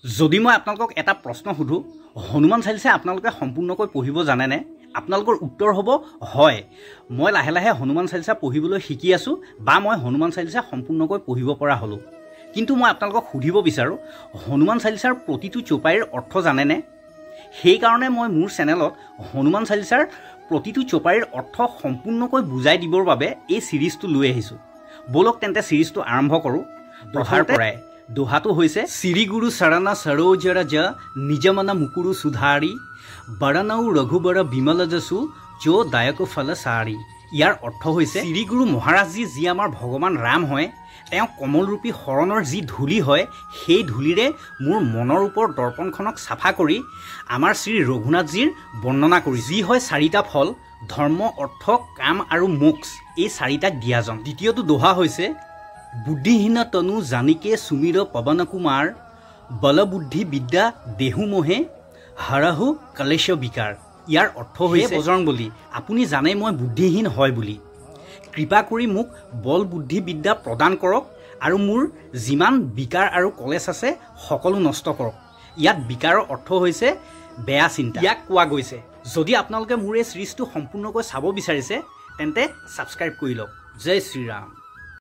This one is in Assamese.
যদি মই আপোনালোকক এটা প্ৰশ্ন সোধো, হনুমান চালিচা আপোনালোকে সম্পূৰ্ণকৈ পঢ়িব জানেনে? আপোনালোকৰ উত্তৰ হ'ব হয়, মই লাহে লাহে হনুমান চালিচা পঢ়িবলৈ শিকি আছো বা মই হনুমান চালিচা সম্পূৰ্ণকৈ পঢ়িব পৰা হ'লো। কিন্তু মই আপোনালোকক সুধিব বিচাৰো, হনুমান চালিচাৰ প্ৰতিটো চৌপাইৰ অৰ্থ জানেনে? সেইকাৰণে মই মোৰ চেনেলত হনুমান চালিচাৰ প্ৰতিটো চৌপাইৰ অৰ্থ সম্পূৰ্ণকৈ বুজাই দিবৰ বাবে এই চিৰিজটো লৈ আহিছোঁ। ব'লক তেন্তে চিৰিজটো আৰম্ভ কৰোঁ। দোহাৰ পৰাই দোহাটো হৈছে শ্ৰী গুৰু শৰণা সৰোজ ৰজ নিজমন মুকুৰু সুধাৰি বৰণৌ ৰঘুবৰ বিমল যশু যো দায়ক ফল সাৰি। ইয়াৰ অৰ্থ হৈছে শ্ৰী গুৰু মহাৰাজজী যি আমাৰ ভগৱান ৰাম হয়, তেওঁ কমলৰূপী শৰণৰ যি ধূলি হয় সেই ধূলিৰে মোৰ মনৰ ওপৰ দৰ্পণখনক চাফা কৰি আমাৰ শ্ৰী ৰঘুনাথজীৰ বৰ্ণনা কৰি যি হয় চাৰিটা ফল ধৰ্ম, অৰ্থ, কাম আৰু মোক্ষ, এই চাৰিটাক দিয়াজন। দ্বিতীয়টো দোহা হৈছে বুদ্ধিহীন তনু জানিকে সুমিৰ পৱন কুমাৰ বলবুদ্ধি বিদ্যা দেহু মোহে হৰহু কলেশ বিকাৰ। ইয়াৰ অৰ্থ হৈছে বজৰংবলী, আপুনি জানে মই বুদ্ধিহীন হয় বুলি, কৃপা কৰি মোক বল বুদ্ধি বিদ্যা প্ৰদান কৰক আৰু মোৰ যিমান বিকাৰ আৰু কলেশ আছে সকলো নষ্ট কৰক। ইয়াত বিকাৰৰ অৰ্থ হৈছে বেয়া চিন্তা ইয়াক কোৱা গৈছে। যদি আপোনালোকে মোৰ এই চিৰিজটো সম্পূৰ্ণকৈ চাব বিচাৰিছে তেন্তে ছাবস্ক্ৰাইব কৰি লওক। জয় শ্ৰীৰাম।